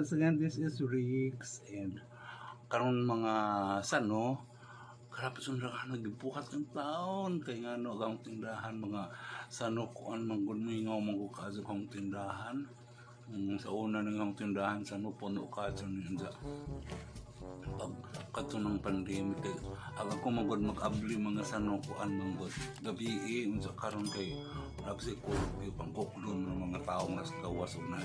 Once again, this is Riggs and karon, mga sano, grabe sa nagbuhat ng taon kay ngano ang tindahan, mga sano, kuan man gud, mingaw man gud kaadto ang tindahan. Sa una nang ang tindahan, sano, puno kaadto niya pag kadto ng pandemic kay ang ako man gud mag-abli, mga sano, kuan man gud gabi eh. Unsa karon kay grabe sa curfew pang kuklon ng mga tao nga sa gawas ug na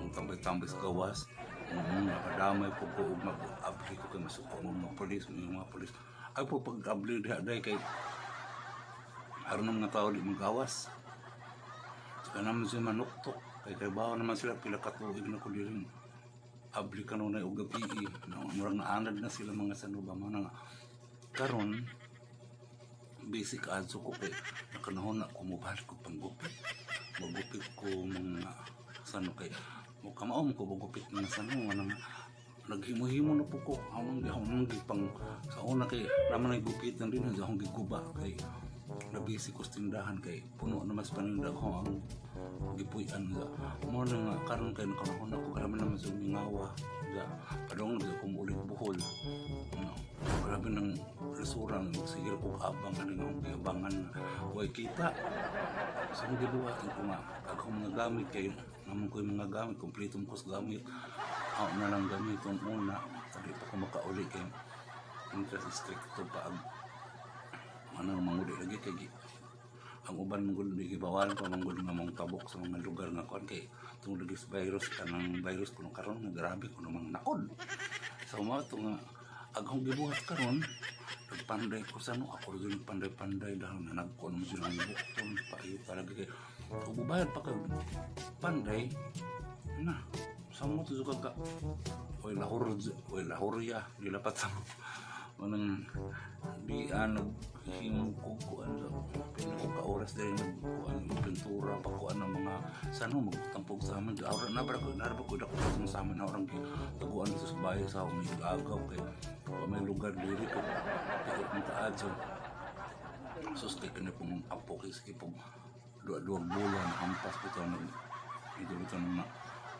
ang tambay-tambay sa gawas. Nakadamay po ko ug mag-abli ko kay masuko mo mga polis, mga polis ay po pag-abli diha day kay aron ng mga tao di magawas. Saka naman sila manuktok kay trabaho naman sila. Pila ka tuig na ko diri abli kanunay og gabi eh. No, murag naanad na sila, mga sano ba man nga karon basic adto ko kay nakanahon na ko mobalik ko panggupit, magupit ko, mga sano, kay mo kamao mo ko magupit, mga sano, nga nang naghimo-himo na po ko among among pang sa una kay naman ay gupitan din sa akong giguba kay nabisi ko sa tindahan kay puno na mas paninda ko ang gipuy-an sa mo na nga karon kay nakanahon ako grabe naman sa mingawa sa padong na ko mulit Bohol, no. Grabe ng resurang sige ko abang ani nga akong giabangan way kita. So ang gibuhat ko nga akong mga gamit kay naman ko yung mga gamit, kompleto ko sa gamit, ako na lang gamiton una kadi pa ko makauli kay kasi stricto pa ang ano manguli lagi kay ang uban manggol di gibawalan pa manggol nga mong tabok sa mga lugar nga kuan kay tungod lagi sa virus, kanang virus kuno karon nga grabe kuno mang nakod. So mao to nga akong gibuhat karon, nagpanday ko sa no ako rin panday-panday dahil na nagkuan mo sila ng bukton paita lagi kay kung bubayad pa kag panday na sa mo to ka oy lahor, oy lahorya nilapat sa manang di ano himo ko kuan sa pila ko ka oras diri nagkuan pintura pa kuan ng mga sano magtampog sa amin awra na bara ko na ko dako sa amin orang taguan dito sa bahay sa akong agaw kay wa may lugar diri ko di ko taad. So sus kay kani pong apo kay sige pong duwa bulan hampas bitaw nag ito bitaw na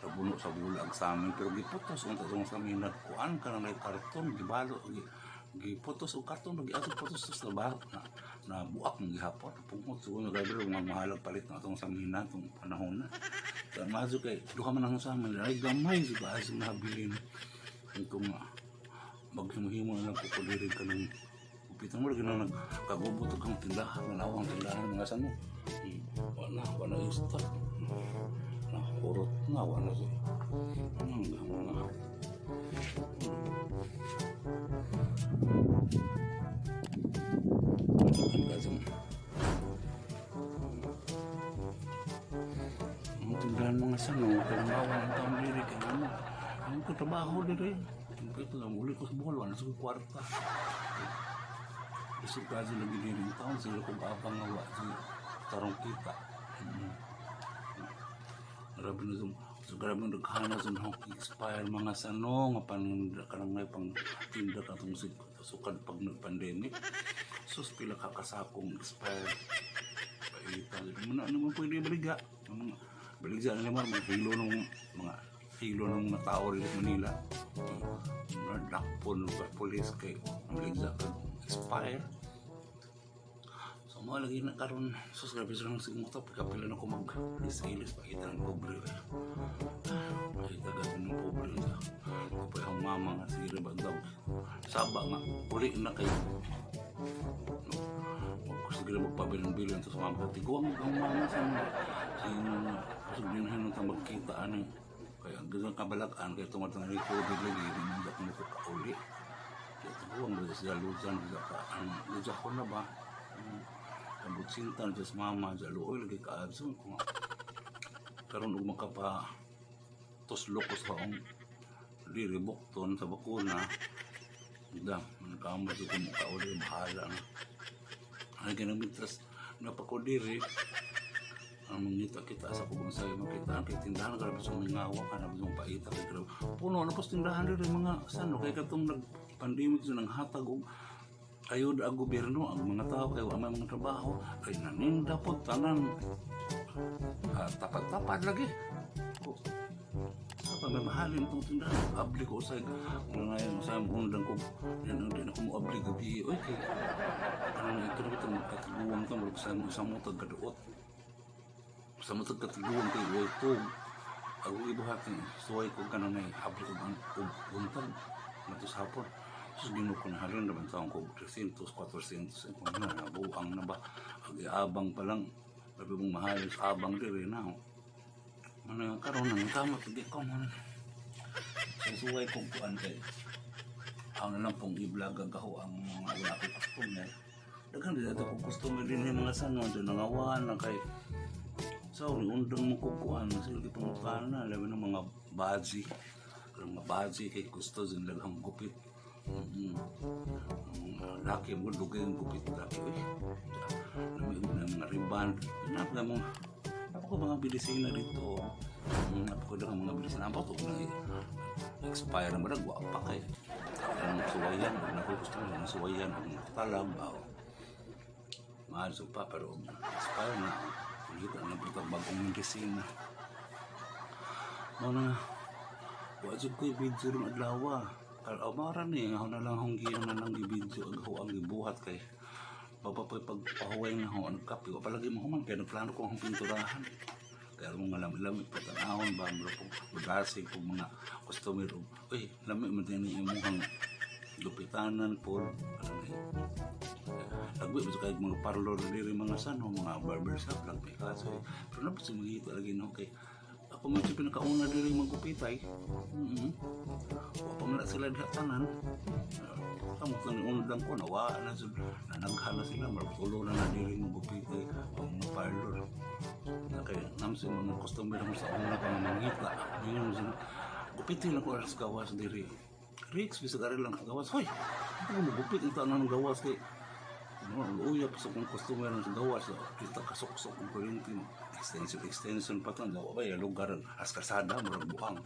nabuno sa bulag sa amin, pero giputos unta tong sa amin nagkuan ka na karton gibalo giputos og karton lagi ato putos sa ba na na buak ng gihapon pungot. So nga grabe mga mahalag palit na atong samina tong panahon na sa mazo kay duha man ang sa amin ay gamay so kaas nabilin kung maghimo-himo na lang ko diri kanang upitan mo lagi na nagkagubot og ang tindahan nga nawang tindahan, mga sano. Wala na stock na hurot na wala siya mga. Ang kasong ang tindahan, mga sano, kay nawa ang taon diri kay ano ang ko trabaho diri ito lang uli ko sa Bohol, wala sa kwarta. Isip ka lagi diri ang taon sila kong abang nga wa si tarong kita. Grabe na so grabe na daghana sa nang expire, mga sano, nga paninda kanang may pang tinda katong sukad pag nag-pandemic. Sus, pila ka kasakong expire paita mo na naman pwede baligya. Ang mga baligya na naman mga hilo ng mga tao rin sa Manila. Dakpon pa pulis kay ang baligya kag expire. So mo lagi na karon, sus, grabe sa nang sigmuta pagkapila na ko mag ilis pakita ng pobre. Pakita gato ng pobre sa kapag ang mama nga sige ba daw saba nga uli na kay no, sige magpabilin-bilin sa mama ko tiguang ang mama sa mga sa din ta magkita ani kaya ang ganang kabalakan kay tungod ng COVID lagi di mo ako mo kauli kaya tiguang ba sa lujan sa ka ang lujan ko na ba ang butsintan sa mama sa luoy lagi kaadso ko karon ug makapa tuslok ko sa akong diri bukton sa bakuna da manakamo sa kung makauli bahala na ay ganang mitras napako diri ang mangita kita sa kubang sayo makita ang kay tindahan grabe sa mingawa ka na sa paita kay grabe puno na pos tindahan diri, mga sano, kay katong nag pandemic sa nang hatag og ayuda ang gobyerno ang mga tao kay wa may mga trabaho ay naninda po tanan. Ah, tapat-tapat lagi. Oh. Sa may mahalin itong tindahan. Abli ko sa ngayon sa undang ko. Yan ang din ako mo abli gabi. Oy kay kanang ito na bitong katiguang to murag sa isang mo tag kaduot. Sa mo tag katiguang kay way to. Ako ibuhat ni suway ko kanang ay abli ko ang buntag nato sa hapon. Sus, Ginoo ko, nahalin naman taong ko 300, 400 ko na nabuang na ba. Ag abang pa lang sabi mong mahal sa abang diri na. Mana karon nang kamot lagi ko man. Sa suway kong kuan kay ako na lang pong i-vlog ang kaho ang mga wala ko customer. Daghan din ato kong customer din yung mga sanon doon nangawan na kay so ni undang mo kukuan sila gipangutahan na labi ng mga baji. Ang mga baji kay gusto din daghang gupit. Laki mo dugay ang gupit laki oy. Lami og mga ribbon. Napaka mo napaka mga bilisina dito. Napaka daghang mga bilisina. Ang to na expire na ba wa pa kay. Ang suwayan, na ko gusto mo suwayan ang talag ba. Mahal so pa pero expire na. Kita na po bagong medisina. Mao na wa jud ko'y video ron adlaw. Kal ni nga na lang hong giyan na lang gi-video ag ho ang gibuhat kay baba pa'y pagpahuway na ho ang kape. Wa palagi mo human kay nagplano ko ang pinturahan. Kaya mo nga lami-lami patanahon ba mo po udasig po mga customer og uy lami man din ni imong lupitanan po ano ni lagbi ba kay mga parlor diri mga sano mga barber shop lagbi kaso pero na sa mga lagi no kay ako man siya pinakauna diri magupitay. Wa pa man na sila diha tanan. Kamot lang ni undang ko nawa na sila nanaghan na sila marag tulo na na diri magupitay ang mga parlor na kay nam sa mga customer mo sa una pa nga mangita ingon mo sila gupitin lang ko alas gawas diri Rix bisag ari lang sa gawas hoy ako mo gupit ang tanan ng gawas kay ano luya pa sa kong customer sa gawas kita kasuksok ang kuryente mo extension extension pa to daw ba lugar as kalsada murag buang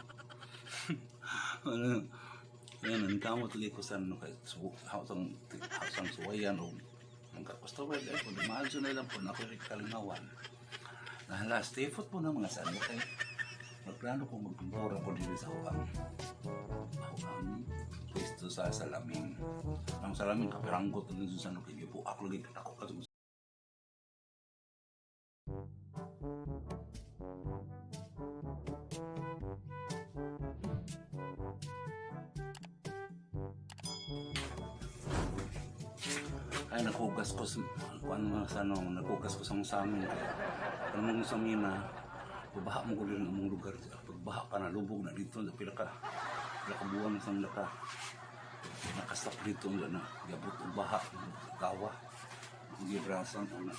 ano yan ang kamot lagi ko sa ano kay hausang hausang suwayan o mga customer dahil kung dumadyo na lang po na ako kalingawan nahala stay foot po na mga sa ano kay magplano ko magpintura ko dito sa huang huang pwesto sa salamin. Ang salamin kapiranggot na sa ano kay gibuak lagi ako ka. Ay naghugas ko sa kuan mga sa ano naghugas ko sa samin kay ano mga samin na baha mo ko din ang among lugar pagbaha pa na lubog na dito sa pila ka buwan sang nakasak dito na na gabot og baha gawa gibrasan ana.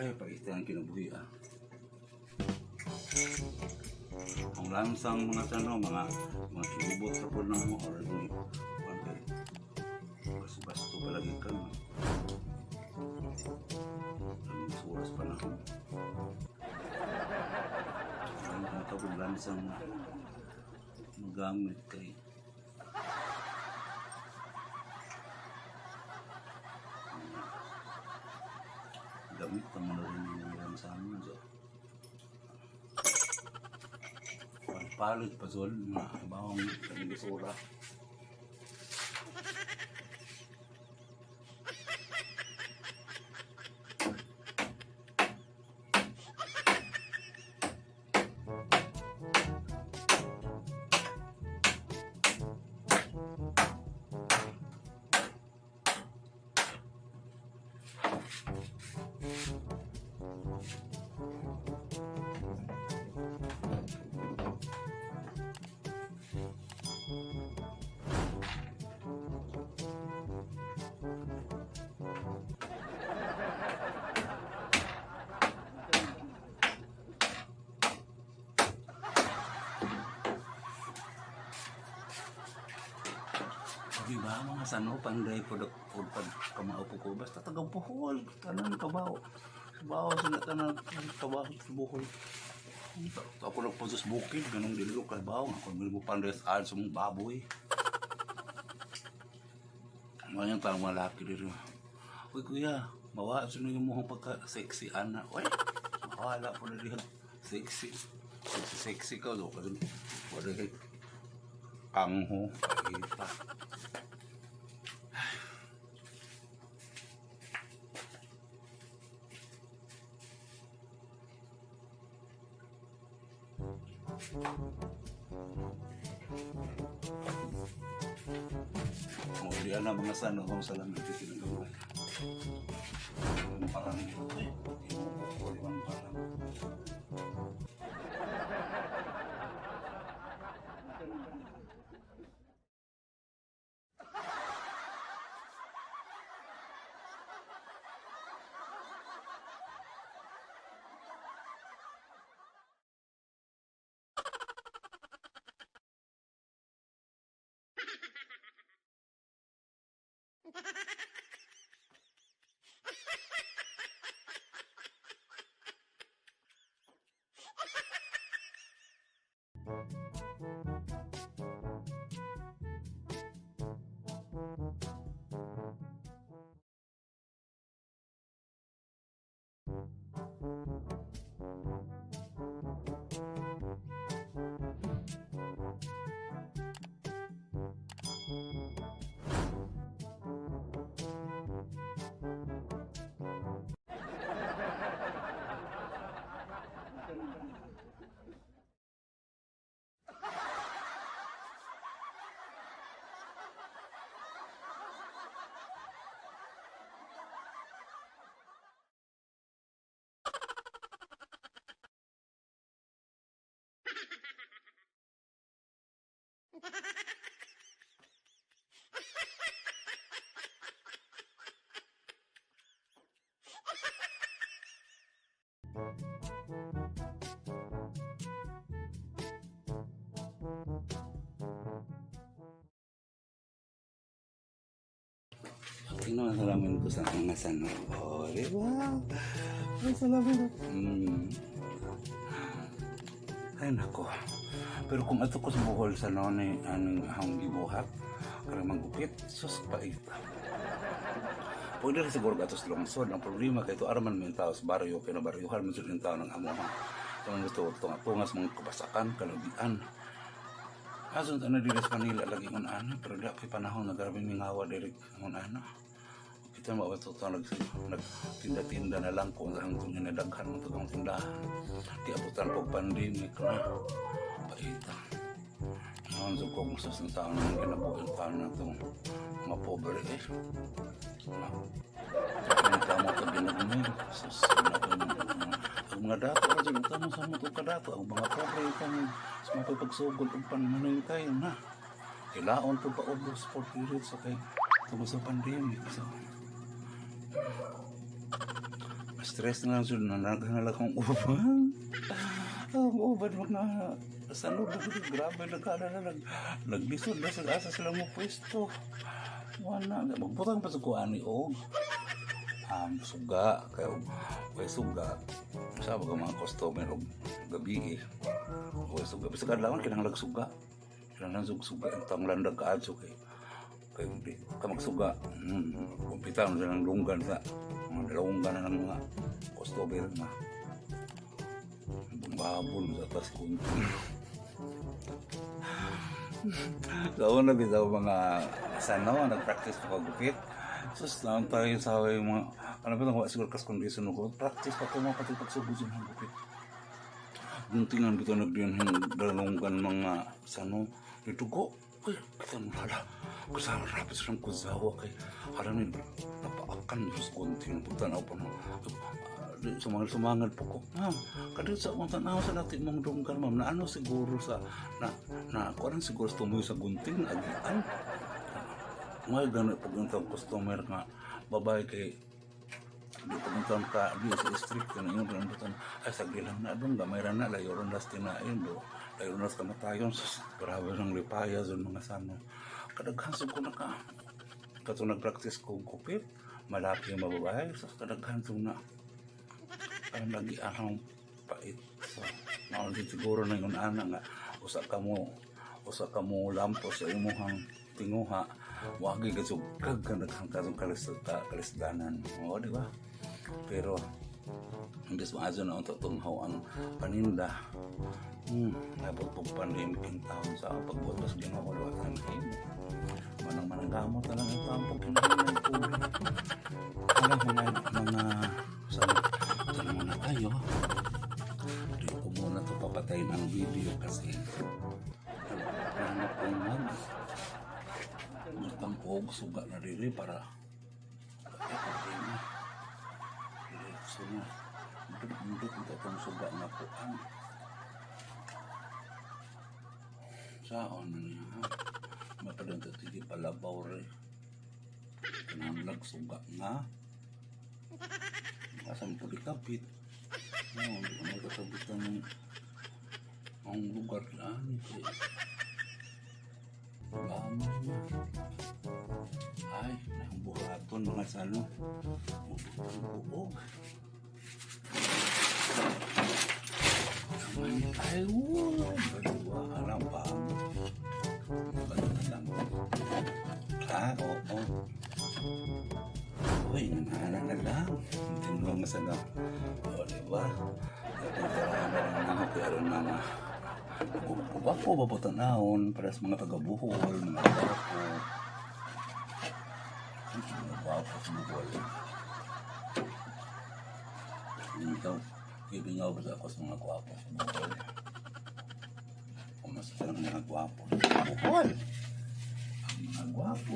Ay paita ang kinabuhi ah. Ang lansang mga sano mga mga ibot sa po na mo or ni kuan kay basto palagi ka no. Ang oras pa na ako. Ang mga kabog lansang magamit kay gamit pa mo na rin yung lansangan so. Palit pa zol na bawang basura. Di ba mga sano panday po po pag kamao po ko basta taga Bohol tanan kabaw. Kabaw sa tanan kabaw sa Bohol. Ako nagpunta sa bukid, ganun dili ko kabaw. Ako mo panday sa sa mong baboy. Mga yung taong malaki dito. Uy kuya, mawa sa yung muhong pagka sexy ana. Uy, wala po na diha. Sexy. Sexy sexy ka do kasi wala kay kangho kita. Mo di ana mga sano kung sa lamig dito ng gamay. Parang eh, parang. Tingnan ang salamin ko sa mga sano. Oh, di ba? Ang salamin ko. Ay, nako. Pero kung ato ko sa Bohol sa noon eh, anong ahong gibuhat, karang manggupit, sus paita. Pwede rin siguro gatos lungsod. Ang problema kay ito araman mo yung tao sa baryo, kaya nabaryuhan mo yung tao ng amuha. Ito gusto, tunga-tungas, mga kabasakan, kalubian. Aso ano diri sa Manila lagi ngon ana, pero di pa panahon na grabe mingawa diri ngon ana. Kita mo ba to nag nagtinda-tinda na lang kung saan kung nadaghan mo tong tindahan. Di abutan pag pandemic na paita. Noon sa kong sa taon ng kinabuhi taon na itong mga pobre eh. Ang tama ka ginagmay. Sus, ang mga dato, ang tama sa mga kadato, ang mga pobre kami sa mga pagsugod og panmaningkay na. Kailaon po pa ubos for period so kay tungkol sa pandemic. So, stress na lang sila, nanaghan na lang akong uban. Ang uban mga sanod na grabe nagkala na naglisod na sa asa sila mo pwesto. Wala, magbutang pa sa kuan ni og suga kay kay suga sa mga mga customer og gabi eh. O suga basta kadlawon kinahanglan suga. Kinahanglan suga ang tang landag kaadto kay kay di ka magsuga. Kumpita mo silang lunggan sa mga dalawang na ng mga customer na bumbabon sa tas kunti. Sa una bitaw mga sano nag-practice pa kagupit. Sus, naon tayo sa mga ano ba wa siguro kas kondisyon ko. Practice pa ko mga pati pagsugod sa mga gupit. Guntingan bitaw nagdiyan dalonggan mga sano ditugo. Uy, kita mo hala. Kusama rapid silang kuzawa kay harami napaakan sus gunting pagtanaw pa no. Sumangal sumangal po ko. Ma'am, kadto sa akong tanaw sa dati mong dunggan ma'am na ano siguro sa na na kuan siguro sa tumoy sa gunting na agian. Ngay gano'n pag ang customer nga babae kay di pag ka di sa strict ka na yun rin butan ay sagli lang na dong gamay ra na layo ron las tinayon do layo ron las kamatayon. Sus, grabe ng lipaya sa mga sano. Kadaghan sa ko naka katong nag-practice ko kupit malaki ang mababae sa kadaghan sa na parang lagi akong pait. So naon din siguro na yun ana nga usa ka mo lampo sa imuhang tinguha, wagi ka sugkag ka daghang katong kalisdanan, o di ba? Pero imbes maazo na unta tunghaw ang paninda, nabot pog pandemic in taon sa pagbuot sa Ginoo, wala kang himo manang manang gamot na lang ang taon pag kinahanglan tubig. Wala mga sa muna tayo. Di ko muna to papatayin ang video kasi hanap ko mag butang og suga na diri para ay problema. Diretso na. Ndot ndot itong suga nga kuan. Saon na niya ha? Mapadang titi palabaw re. Kinahanglag suga nga. Asa mo pwede kapit? No, hindi ko nagkakabitan ng ang lugar lang. Gamay na. Ay, ang buhaton mga sano. Bubutang buog. Gamay. Ay, wow. Baduwa, alam pa. Baduwa lang. Ah, oo. Uy, nanana na lang. Hindi mo lang sana. O, di ba? Natitirahan na lang ako kaya rin mga gwapo ba po tanahon para sa mga taga-Bohol, mga gwapo. Mga gwapo sa Bohol. Ikaw, ibingaw ba ako sa mga gwapo sa Bohol? Kung mas sa mga gwapo sa Bohol. Ang mga gwapo.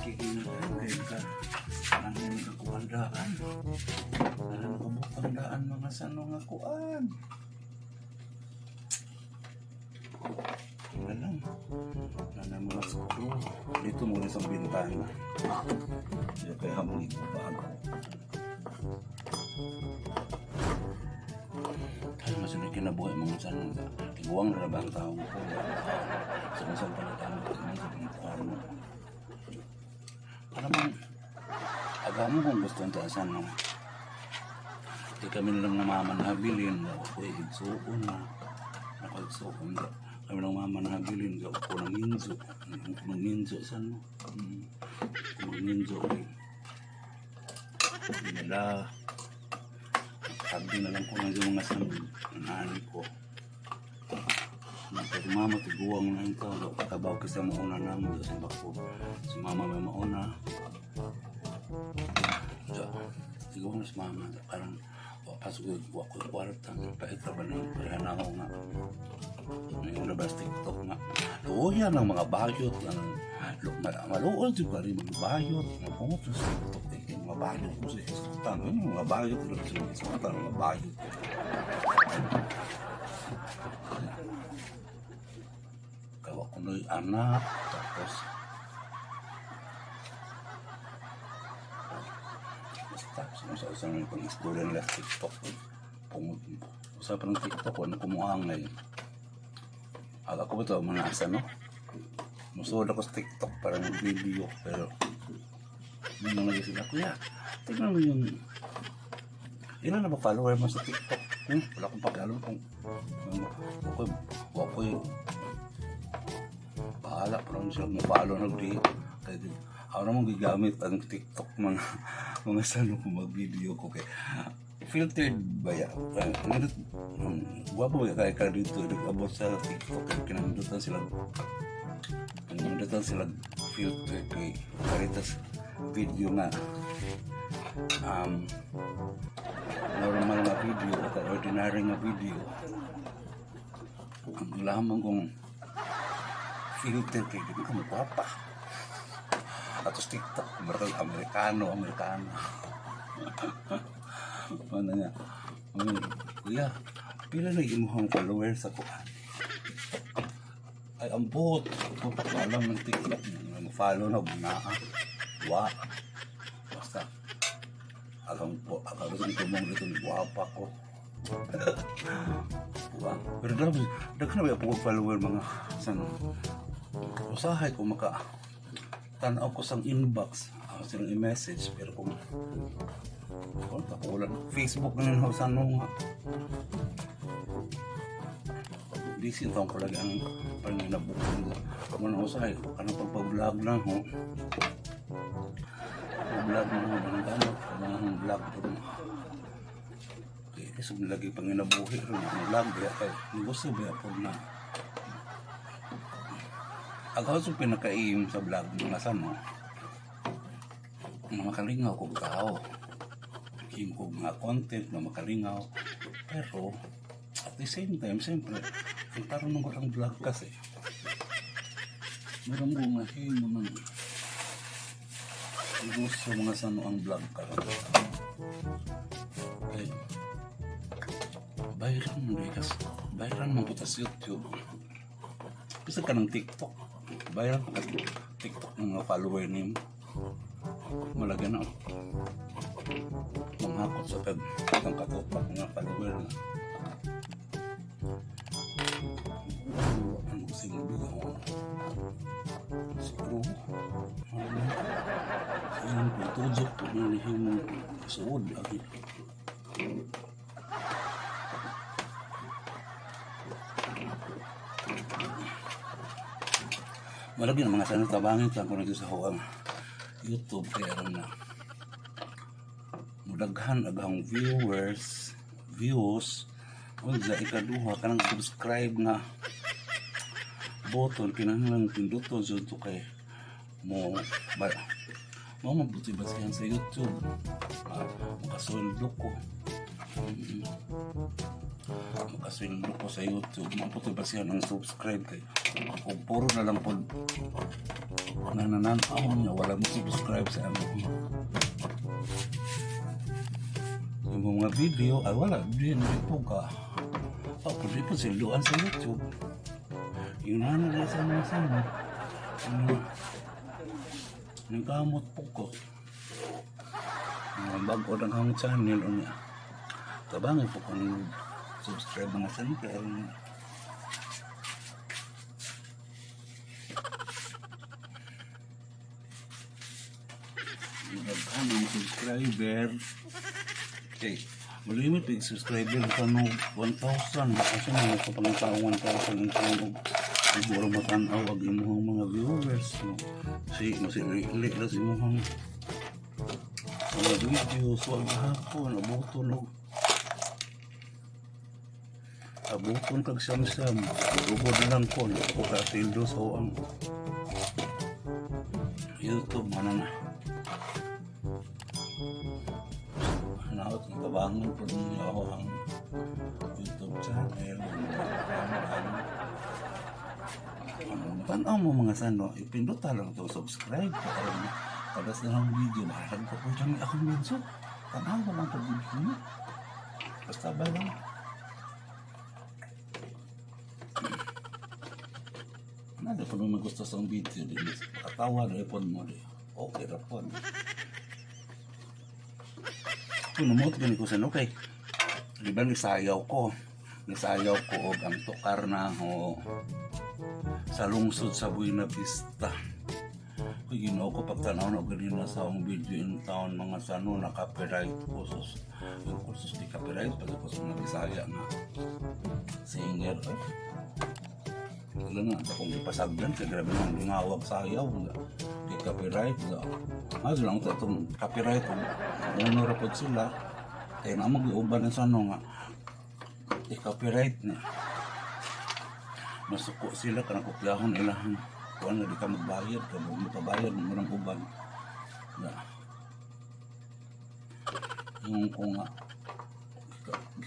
Kikinagay ka. Ano nakakuhandaan? Ano nakabukandaan mga sano nga kuan? Ano lang? Ano mga screw? Dito muna sa bintana. Hindi kaya hamong ibabago. Ay, mas na kinabuhi mga sano. Tiguang na ba ang taong ko? Sa masang palitan ko, sa bintana. Para bang agamo kung gusto ang taasan, no? Di kami lang namamanhabilin, ako ay igsuon na. Ako igsuon na. Kami lang mamanhabilin, ako nang inzo. Ako nang inzo sa no. Ako nang inzo ay. Nala. Sabi na lang ko ng mga sano. Nani ko. Pero mama, tiguang na ito. Kabaw kasi mauna naman sa bako. Si mama may mauna. So, tiguang na si mama. Parang, pasok ko ko kwarta. Pait ra ba na yung pareha ako nga. Yung labas TikTok nga. Luya ng mga bayot. Maluol di ba rin mga bayot. Mga pungot sa TikTok. Eh, mga bayot ko sa iskutan. Mga bayot. Sa iskutan, mga bayot. Kawa ko na'y anak. Tapos, basta, sa ng pang-istorya nila sa TikTok. Pungot. Usapan ng TikTok, ano kumuha ngayon. Ako ba ito, mga asa, no? Musuod ako sa TikTok para mag-video. Pero, nung nalagay sila, kuya, tignan mo yung, ilan na ba follower mo sa TikTok? Wala akong pakialam kung, ako'y, bahala pa naman sila mo-follow na di. Kaya, ako naman gigamit ang TikTok mga sano kung mag-video ko kay filtered ba ya? Gwapo ba kaya ka dito nag-abot sa TikTok kay kinandutan sila filter kay paritas video nga normal nga video o ordinary nga video ang lamang kong filter kay di ka magwapa. Atos TikTok, meron Amerikano, Amerikano. Ano nga? Kuya, pila na imuhang followers sa kuan? Ay, ang buot. Kung alam ng TikTok, follow na, bunaa. Wa. Basta. Agang po, akala sa tumong dito, guwapa ko. Buang. Pero grabe, daghan na ba po follower mga sano. Usahay ko maka tanaw ko sang inbox ako silang i-message, pero kung ako wala Facebook na nila sa ano nga busy taon ko lagi ang panginabukan mo na usahay ko kanang pagpa-vlog lang ho, pag-vlog na ho ng gamot mga vlog po. Okay, so lagi panginabuhi ron ang vlog biya kay gusto biya po na ako sa pinaka-aim sa vlog mga sano na makalingaw kong tao, himo ko mga content na makalingaw, pero at the same time, siyempre ang tarong ko ang vlog kasi meron ko nga himo ng gusto mga sano ang vlog karon kay bayran mo di kas bayran mo po tas YouTube bisa ka ng TikTok, bayran ka TikTok ng mga follower nimo, malaga na manghakot sa pag ang katupak mga follower na ano silbi ako siguro ano ayun ko tudok ko na mo suod lagi. Malagi na mga sana tabangin lang ko naging sa huwang YouTube kaya ron na mudaghan aghang viewers, views. Unsa ikaduha, kanang subscribe nga button kinahanglan pinduton jud to kay mo ba mo mabuti ba siya sa YouTube, makasweldo ko. Makasweldo ko sa YouTube, mabuti ba siya ng subscribe kay kung puro na lang po nanananaw niya wala mo subscribe sa ano yung mga video ay wala din di po ka oh, pwede po silduan sa YouTube yun na na sa mga sama ano nagkamot po ko mga bago ng akong channel unya tabangin po kung subscribe mga san kaya daghan ang subscriber. Okay, malimit yung subscriber ka no 1,000 kasi na ito pang tao 1,000 ang tao siguro matanaw ang imuhang mga viewers no si masili lang sa imuhang mga videos wag hapon abuton og abuton kag siyam-siyam ubod lang ko ko kasildo sa ang YouTube mana na hanaot ng tabangon po ninyo ako ang YouTube channel. Ano, tanaw mo mga sano, ipindot lang to subscribe karon tagas na lang video mahal ko po dyan akong video tanaw mo lang pag video basta ba lang nada po nung magusto sa video di makatawa na ipon mo di okay ra po. Kung namot gani ko sa okay di ba nisayaw ko og ang tukar na ho sa lungsod sa Buena Vista. Kung Ginoo ko pagtanaw na ganina sa akong video in town mga sano na copyright ko sus yung kursus di copyright pag ko sa mga Bisaya nga singer eh. Wala na akong ipasagdan kay grabe nang gingawag sayaw di copyright ga. Mas lang to itong copyright uno ra pod sila kay na mag-uban sa ano nga di copyright na masuko sila kanang kopyahon ilahang kuan na di ka magbayad ka mo pabayad mo ng uban na yung ko nga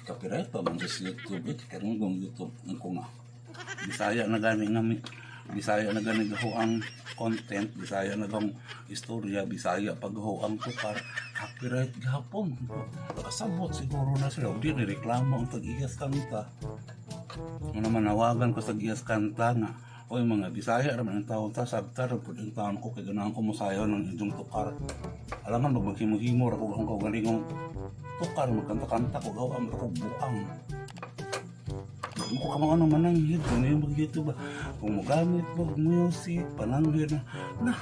copyright pa man sa YouTube eh karon kung YouTube yung ko nga Bisaya na gani nga Bisaya na gani gaho ang content, Bisaya na gang istorya, Bisaya pagho ang tukar, copyright gahapon. Nakasabot siguro na sila. Di ni reklamo ang tag-iyas kanta. Ano naman nawagan ko sa giyas kanta nga. Oy, mga Bisaya ra man ang taon ta, sabta ra pud ang taon ko kay ganahan ko mosayaw ng inyong tukar. Alangan maghimo-himo ra ko akong kaugalingong tukar, magkanta-kanta ko gawa mo ko buang. Mo ko kamo ano mananghid kung yung mag-YouTube ba. Kung mogamit mo music, pananghid na. Na.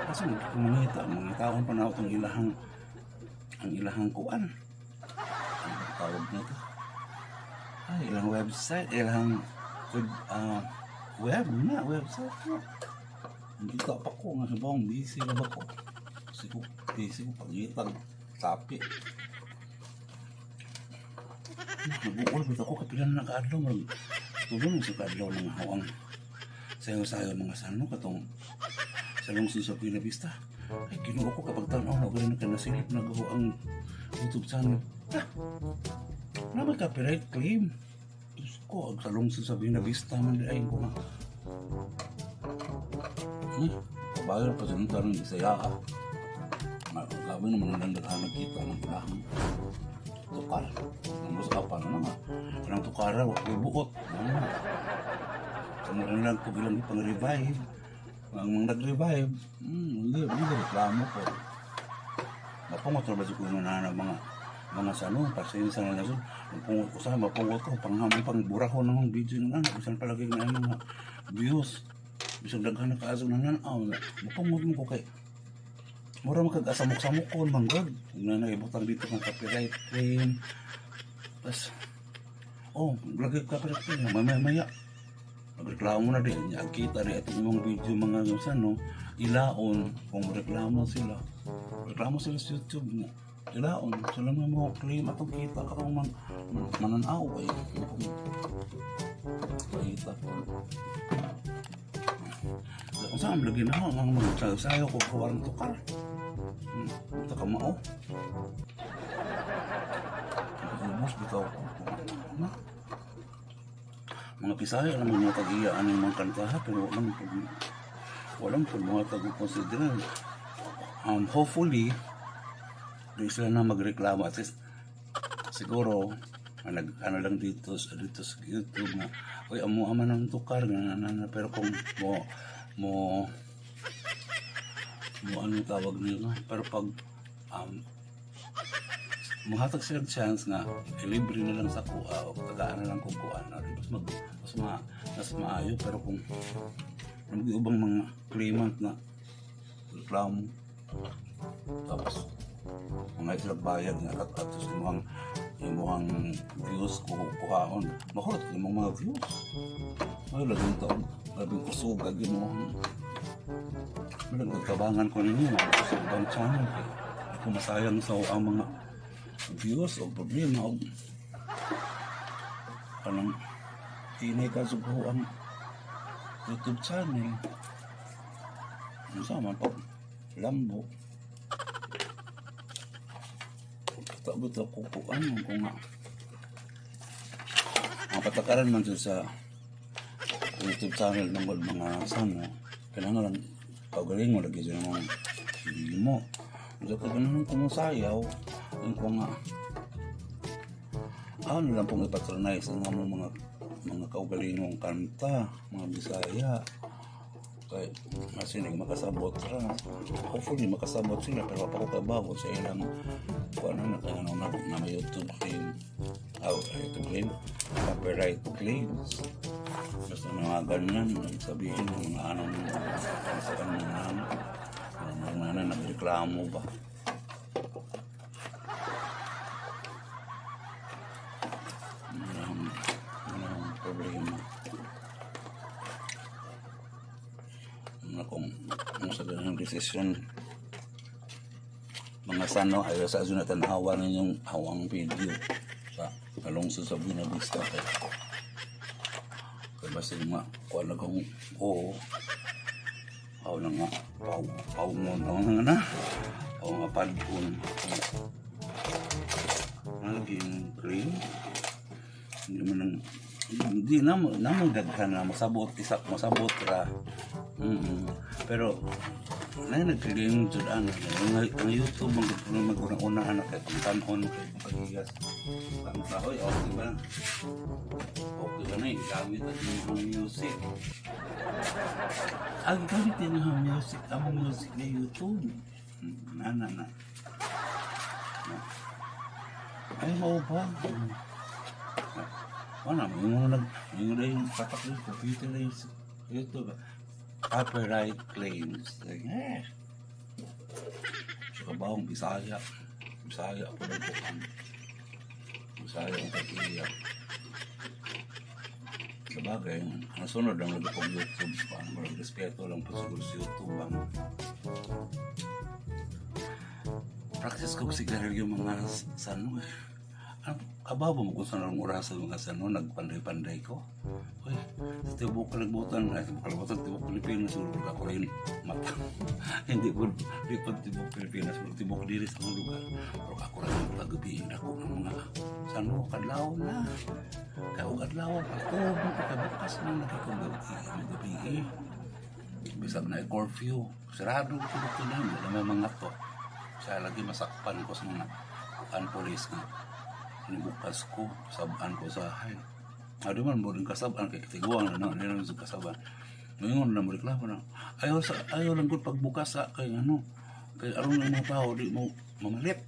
Kasi kung mangita, mangitaon pa na itong ilahang ang ilahang kuan. Ano tawag nito? Ay, ilang website, ilang web, web na, website na. Hindi ka pa ko, nga sabang busy na ba ko? Kasi ko, busy ko pangitag, tapi. Nag-uul, bitaw ko, kapila na nakaadlaw, mag tulong sa kaadlaw ng hawang sayo-sayo mga sano, katong sa lungsod sa Buena Vista. Ay, Ginoo ko kapag tanaw na ganun ka nasilip na gaho ang YouTube channel. Ah, na may copyright claim. Diyos ko, ang sa lungsod sa Buena Vista man di ay ko nga. Kabayo pa sa nung Bisaya ah. Grabe naman ang daghan kita ng ilahang tukar. Nang pa na nga. Kanang tukara, wa ko'y buot. Ano na. Kamu lang ko bilang ipang-revive. Ang mga nag-revive, hindi reklamo ko. Mapungot na ba siguro na mga sa ano, pasensya na lang. Mapungot ko sa, mapungot ko, panghamon pang burahon ng video na lang, bisan palagi na ang mga views. Bisan daghan na kaaso na nan, aw, mapungot mo ko kay mura makag-asamok-samok ko, manggod. Kung na naibutang dito ng copyright claim. Tapos, oh, lagi copyright claim, mamaya-maya. Nagreklamo na din, niya kita rin itong imong video mga sa no, ilaon, kung reklamo sila. Reklamo sila sa YouTube nga. Ilaon, sila mga mo claim atong kita katong man, mananaw ay. Pakita ko. Kung saan lagi na ako, mga magsayo ko kawarang tukar. Ito ka mao. Ubos bitaw ko. Na. Mga Bisaya naman mga tag-iya anong mga kantaha pero walang pag mga tag-consider. Hopefully, di sila na magreklamo at least siguro nag ano lang dito sa YouTube nga oy amo ama ng tukar nga na, na, pero kung mo mo mo ano tawag nila, pero pag muhatag sila chance nga libre na lang sa kuha o tagaan na lang kung kuha na mas mag mas ma mas maayo. Pero kung ang ubang mga claimant na reklamo tapos mga sila bayad nga at atos imong views ko kuhaon, mahurot imong mga views. Ay, labing taon, labing kusugag imong walang nagtabangan ko ninyo sa ibang channel kay ako masayang sa ang mga views o problema o kanang hinay ka sugo ang YouTube channel. Ano sa man pag lambo. Tabot ako po ano kung nga ang patakaran man sa YouTube channel ng mga sana kailangan lang kaugaling mo lagi dyan mga hindi mo. So kung ganun kumusayaw yung kung nga ano lang pong ipatronize ang mga kaugalingong kanta, mga Bisaya kay masinig makasabot ra. Hopefully makasabot sila pero pa ko kabawo sa ilang kung ano na kaya na, na may YouTube claim, oh, YouTube claim, copyright claims, basta mga ganyan sabihin ng mga ano sa ano mga ano mga ano nagreklamo ba. Walang problema. Ano kung sa ganang desisyon mga sano ay sa na tanawa ninyong hawang video sa kalungsod sa Buena Vista kay kay basta nga kuha na kong oo aw na nga paw paw mo na na aw nga padun nalaging cream. Hindi man nang hindi na na daghan na masabot isa masabot ra. Pero Na nag-claim jud ana ang YouTube man gud kuno mag-una-una ana kay pangtan-on kay paghigas ang tahoy. Okay ba? Okay ba na gamit ang imong music? Ang gamit din ang music, ang music na YouTube. Na na na. Ay, mao ba? Wala, may mga nag, may mga yung tatak yung computer na yung YouTube. Copyright claims. Like, eh. Sa kabawang Bisaya. Bisaya po ng bukan. Bisaya ang tag-iya. Sa bagay, ang sunod ang lagi kong YouTube. Paano mo respeto lang po siguro sa YouTube. Ang practice ko sigarilyo mga sa ano eh. Ano, kabaw mo kung saan ang oras sa mga sano, nagpanday-panday ko. Uy, sa tibok kalibutan, ay tibok kalibutan, tibok Pilipinas, siguro ako rin mata. Hindi ko, di pa tibok Pilipinas, pero tibok diri sa mga lugar. Pero ako rin pagabi, ako ng mga sano, kadlaw na. Kaya og adlaw, ako, pagkabukas na nagkakagabi, magabi eh. Bisag na curfew, sarado ko ito na, wala may mga to. Sa lagi masakpan ko sa mga kuan police nga nibukas ko, sabaan ko sa hay. Ado man mo rin kasabaan kay katiguan na na sa kasabaan. Ngayon na mo reklamo na. Ayaw sa ayaw lang gud pagbukas sa kay ano kay aron ng mga tao di mo mamalit.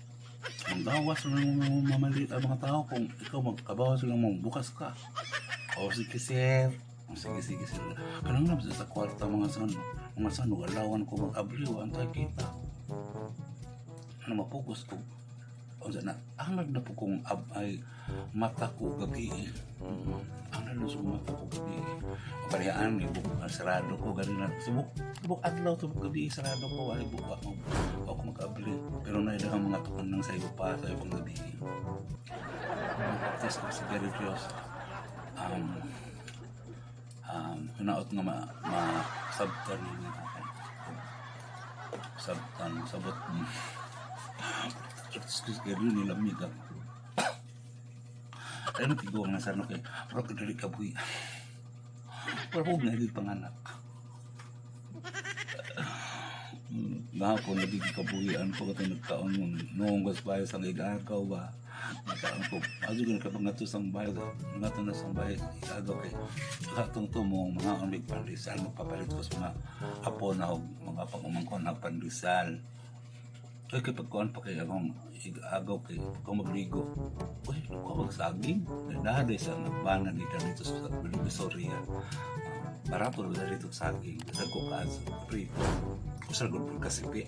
Manggawas na mo mamalit ang mga tao kung ikaw magkabawas lang mo bukas ka. O sige sir. O sige sige sir. Kanang na sa kwarta mga sano alawan ko mag-abliw antay kita. Ano mapugos ko unsa na anad na po kong ab, ay mata ko gabi. Anad na sa mata ko gabi. O parehaan ni buk sarado ko gani na subok subok adlaw subok gabi sarado ko ay buka mo ako mag-abli pero na ang mga tukan ng sa iba pa sa ibang gabi. Practice ko sa Gary Diyos hinaot nga ma, ma sabtan ninyo sabtan sabot. Excuse kayo ni lamig ah. Ay, nagtigo nga sa ano kay pero kadali ka buhi. Pero huwag na hindi panganak. Gahapon lagi kabuhian ko katong nagkaon mo noong gas bayo sa igagaw ba. Nagkaon ko. Adyo ka nakapangato sa bayo. Ngato na sa bayo igagaw kay katong tumong mga amig pandesal magpapalit ko sa mga apo na og mga pangumangkon na pandesal. Ay, kay pagkuan pa kay akong igagaw kay pagka magligo. Uy, ko magsaging. Dahil sa nagbana dito dito sa Divisoria. Barato na dito saging. Dagko ka sa prito. Usar gud pud kasipi.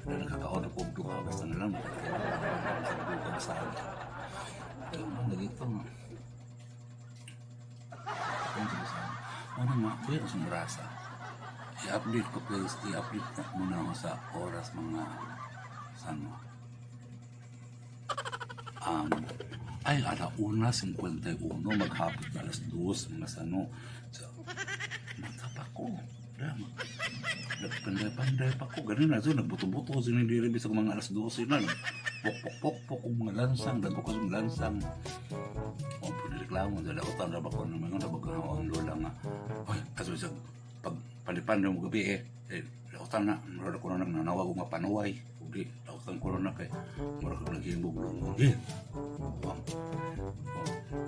Na nakakaon ko og duha basta na lang makakaon ko sa saging. Kaya mo nagito nga. Kung sa ano nga, kuya sa orasa. I-update ko please, i-update na muna ako sa oras mga sano. Ay, 1:51, maghapit na 2:00, mga sano. So, mata pa ko. Dama. Nagpanday-panday pa ko. Ganun na. So, nagbuto-buto ko sinindiri sa mga 12:00 na. Pok-pok-pok-pok kong mga lansang. Dago ko sa lansang. O, pinireklamo. Dahil ako tanda ba ko naman yung nabag ang lola nga. Ay, kaso sa pag palipan mo gabi eh. Eh, lautan na. Mura ko na nanawag ko nga panuway. Uli, lautan ko na kay. Mura ko naghihimog lungo. Eh, wang.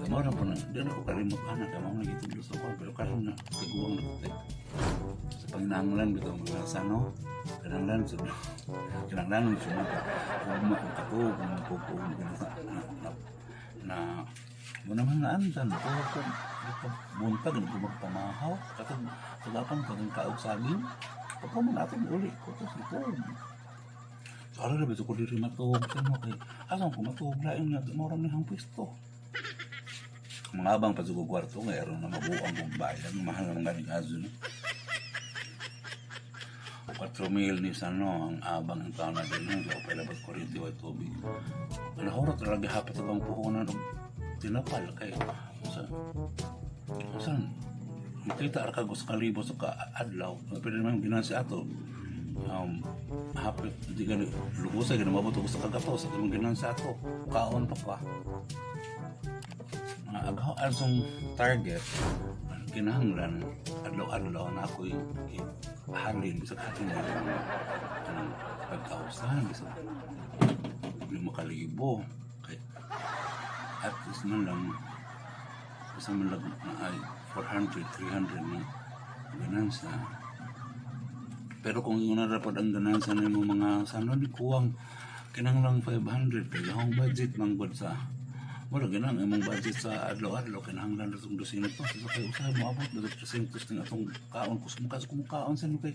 Gamaw na po na. Di na ko kalimot anak. Kaya mga nagitudlo sa ko. Pero karon na, tiguang na ko. Sa panginahanglan bitaw mga sano. Kinahanglan sa kinahanglan sa mga ugma ko kato kung ko na na na mo naman nga andan ko ko buntag na ko magpamahaw katong kagapan kang kaog saging pagka mo natin uli ko to sa ko. So ara ra ko diri matuog sa mo kay asa ko matuog lain nga mao ra ni hang pwesto mga abang pa sa kwarto nga aron na mabuang kong bayan mahal naman ganing azo no 4,000 ni sano ang abang ang taon na din no so palabas kuryente way tubig. Nahurot talaga hapit ang puhunan og tinapal kay sa saan makita ra kag usa ka libo sa ka adlaw pwede naman ginansi ato hapit di gani lugusay gani mabot og usa ka gato sa imong ginansi ato kaon pa pa mga agaw asong target. Kinahanglan adlaw-adlaw na ako'y halin, bisag halin na lang kanang 5,000, bisag 5,000, kay at least man lang, basta man lang na ay 400, 300 na ganansa. Pero kung yung dapat ang ganansa nimo, mga sano ni kuwang, kinahanglan 500 kay akong budget man gud sa wala ganang imong budget sa adlaw-adlaw, kinahanglan ra tong 200. So kay usahay moabot na 300 ning atong kaon kus mo kung kaon sa kay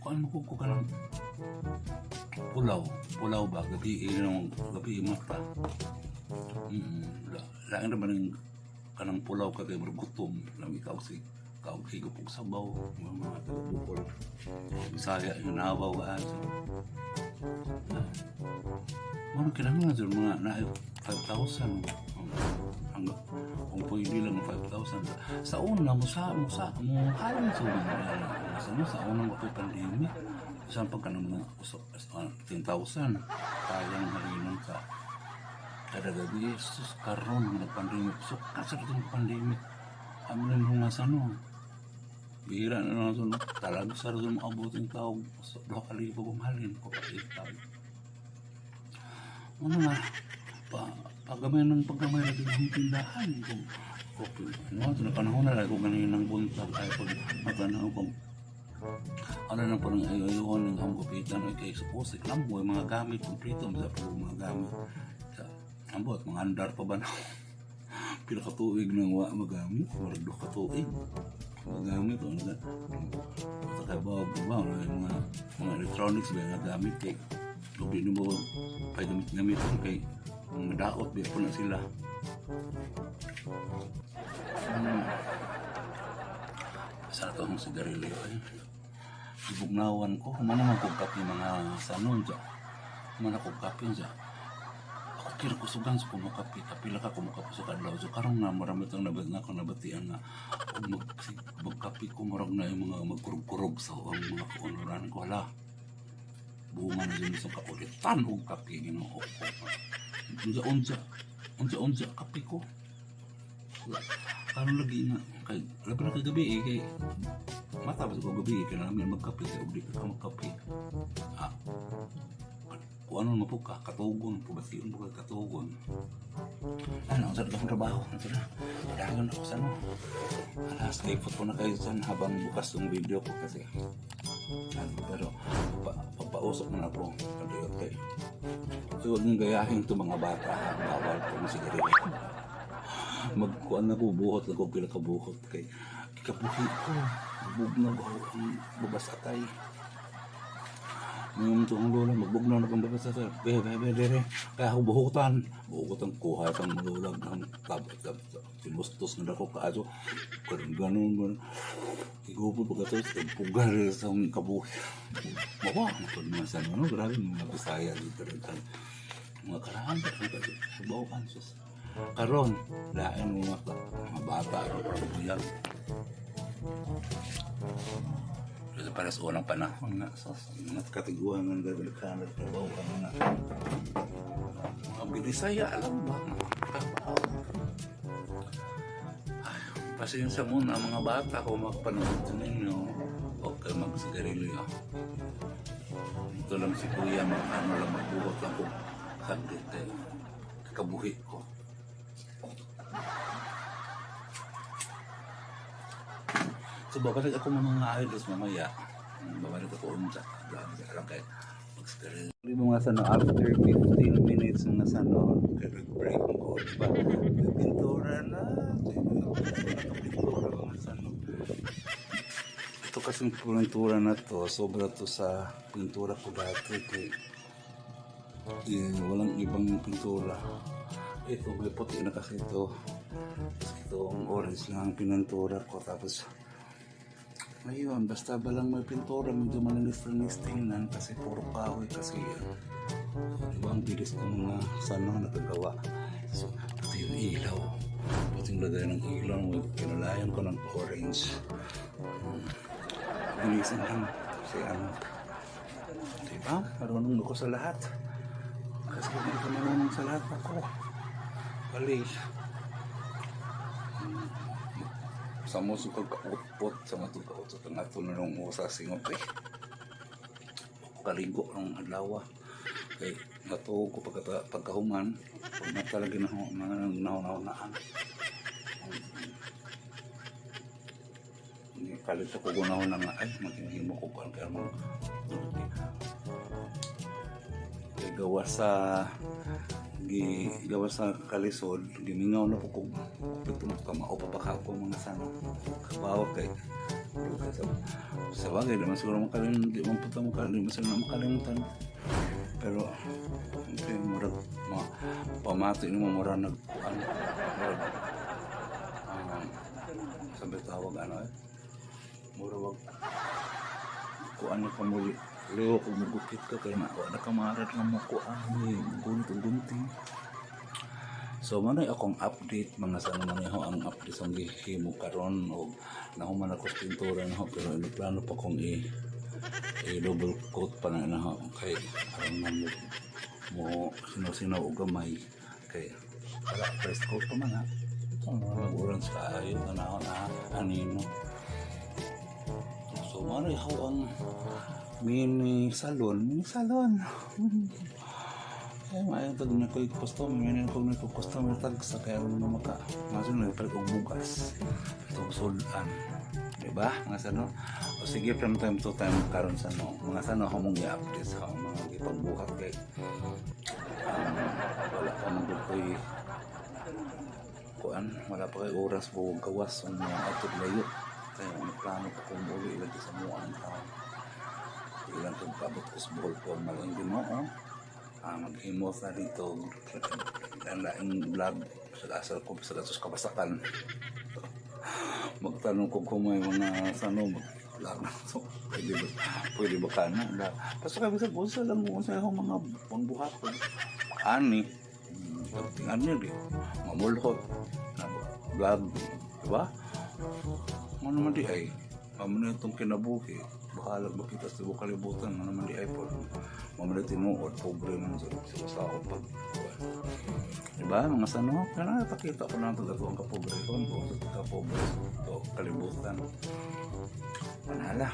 kuan mo ko kanang pulaw pulaw ba, gabi eh, gabi mata. Lain ra ba ning kanang pulaw ka kay murag gutom lang ikaw, si kaog higop og sabaw, mga taga Bohol, Bisaya yung nabaw ba. So mo kinahanglan jud mga na 5,000, hanggang kung pwede lang 5,000. Sa una mo sa mo halin sa sa mo sa unang ako'y pandemic, sa pagka ng mga 10,000 kayang halinon sa kada gabi. Sus, karon nga nag-pandemic, so kasi itong pandemic amo rin nga sa no bihira na lang so talaga sa rin maabot ang tawag sa 2,000 kung halin ko pa. Ano nga pa paggamay ng paggamay lagi ng tindahan kung okay ano ito na panahon na lang ko ganin ng buntag ay pag matanaw kung ano na parang ayaw ng akong gupitan ay kay suppose lambo mga gamit kompleto sa po mga gamit sa ambot mga andar pa ba na pila ka tuig nang wa magamit, murag 2 ka tuig magamit o ano sa kay ba ba yung mga electronics ba nga gamit kay kung di mo pa gamit gamit kay mga daot ba po na sila. Sa ito ang sigarilyo ay ibugnawan ko, humana man kog kape, mga sanon dya, humana kog kape dya. Ako kira kusugan sa kumukape, kapila ka kumukape sa kadlaw. So karon nga marami itong nabat na ako nabatian nga ug magkape ko, murag na yung mga magkurog-kurog sa ang mga kaunuran ko. Hala, bunga na dyan sa kaulitan og kape, Ginoo ko. Unsa unsa unsa unsa kape ko karon lagi nga kay labi na kagabi eh, kay mata ba ko gabi eh, kay namin magkape kay og di ka magkape, ah, kung ano mo po ka katugon pabation po ka katugon. Ano ang sarap akong trabaho, ano na dayon ako sa ano alas lipot ko na kayo dyan habang bukas yung video ko kasi ano, pero papausok na ako kadiyot kay. So huwag niyong gayahin ito, mga bata, ha? Bawal po ng sigarilyo. Magkuan na ko, buhot lang ko pila ka buhot kay kikabuhi ko bugnaw ako ang babasatay. Ngayon ito ang lola, magbugnaw na kang babasatay. Be, be, be, dere. Kaya ako buhutan. Buhutan kuha itang lola. Ang tab, tab, tab. Timustos na dako kaaso. Ganun, ganun, ganun. Igupo pagkatapos, pugar sa akong kabuhi. Mawa, ano mga sa ano, grabe mga Bisaya dito rin. Mga karaan, sabaw sus. Karon, lain mga bata, parang buyag. Pero para sa unang panahon nga, sus, mga katiguan nga nagdagdagan at trabaho ka nga. Mga binisaya, alam ba? Trabaho. Ay, pasensya muna mga bata kung makapanood ninyo. Okay, magsigarilyo. Ito lang si kuya, mag ano lang, magbuhat lang ko. Saglit eh. Kabuhi ko. So babalik ako mga idols mamaya. Babalik ako unsa. Alam kay magsigarilyo. Mga sa no, after 15 minutes mga sa no, break ko, diba? May pintura na. Pintura mga sa no. Ito kasing pintura na to, sobra to sa pintura ko dati kay eh, walang ibang pintura. Ito may puti na kasi ito. Tapos ito ang orange lang ang pinantura ko. Tapos ayun, basta ba lang may pintura, medyo malinis-linis tingnan kasi puro kahoy kasi yan. Diba ang bilis ng mga sana nagagawa. So, pati yung ilaw. Pati yung lagay ng ilaw, kinulayan ko ng orange. Bilisan lang. Kasi ano, diba? Marunong ako sa lahat. Kasi hindi ko marunong sa lahat ako. Bali. Sa mo sukag kautpot sa matug kautpot ang ato na nung usa singot eh. Kaligo ng adlaw. Kay natuog ko pagka, pagkahuman, pag mata lagi na mga nahon-nahonaan. Kalit ko gunahon na nga ay maghimo ko kuan kay mo. Kay gawa sa gi gawa sa kalisod, gimingaw na po kog pitong kamao pa pa ako mga sana kabaw kay sa bagay naman siguro makalimutan, di man punta makalimutan, di man siguro makalimutan, pero hindi murag ma pamati nimo, murag nagkuan, murag sabi tawag ano eh, murag wag kuan na ka mo leo kung mugupit ka kay na ka maarad nga mo kuan ni gunting gunting. So mao akong update, mga sana. Man ho ang update sa gihimo karon og nahuman ako sa pintura na ho, pero plano pa kong i double coat pa na na ho kay aron na mo sinaw-sinaw og gamay kay wala, first coat pa man ha. Ito mo nag-orange kaayo, tanaw na anino. So mao ho ang mini salon, mini salon. Ay, maayo tag na ko'y customer, may na ko customer tag sa kaya mo maka maso na palit og bugas. Itong sudan. Diba? Mga sano? O sige, from time to time karon sa no, mga sano, ako mong i-update sa akong mga gipagbuhat kay wala pa man gud ko'y kuan, wala pa kay oras po gawas ang mga atod layo. Kaya ang plano ko kung uli lagi sa mua ang taon. Ilang kong kabot ko sa Bohol ko ang malaing Ginoo. Maghimo sa dito ang laing vlog sa asal ko sa gatos kabasakan. Magtanong ko kung may mga sano mag vlog na to. Pwede ba ka na? Da. Basta kami sa bulsa lang kung sa akong mga pangbuhat ko. Ani, tingnan niyo di. Mamulhot. Na vlog, di ba? Ano naman di ay, mamo na itong kinabuhi. Bahala makita sa tibuok kalibutan, ano naman di ay po. Mamo na tinuod, pobre man sa ako pag. Diba, mga sano? Kaya nakakita ko lang ito ang kapobre ko, kung sa kapobre to kalibutan. Manhala.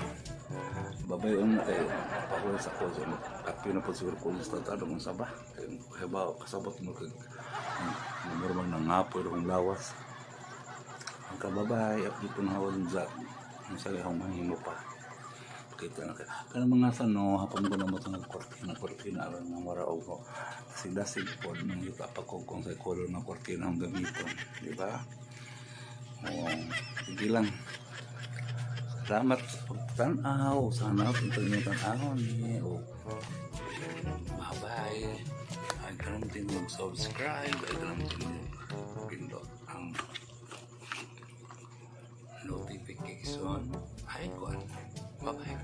Babayon kay pahulit sa ko. So, kape na po siguro ko sa tatadong sa ba. Kay ba, kasabot mo kay mura man nangapoy akong lawas. Ang kababay, update ko na hawon sa ang sa akong mahimo pa. Kita na kay. Pero mga sano, hapon ko na mo itong kortina, kortina, aron nga mara og ko. Dasig po, nangita pa ko kung sa color ng kortina ang gamiton. Di ba? Oo, sige lang. Salamat sa pagtanaw. Sana kung tan-aw ni. O, bye-bye. Ay, karon din mag-subscribe. Ay, karon din pindot ang notification icon. Bye-bye.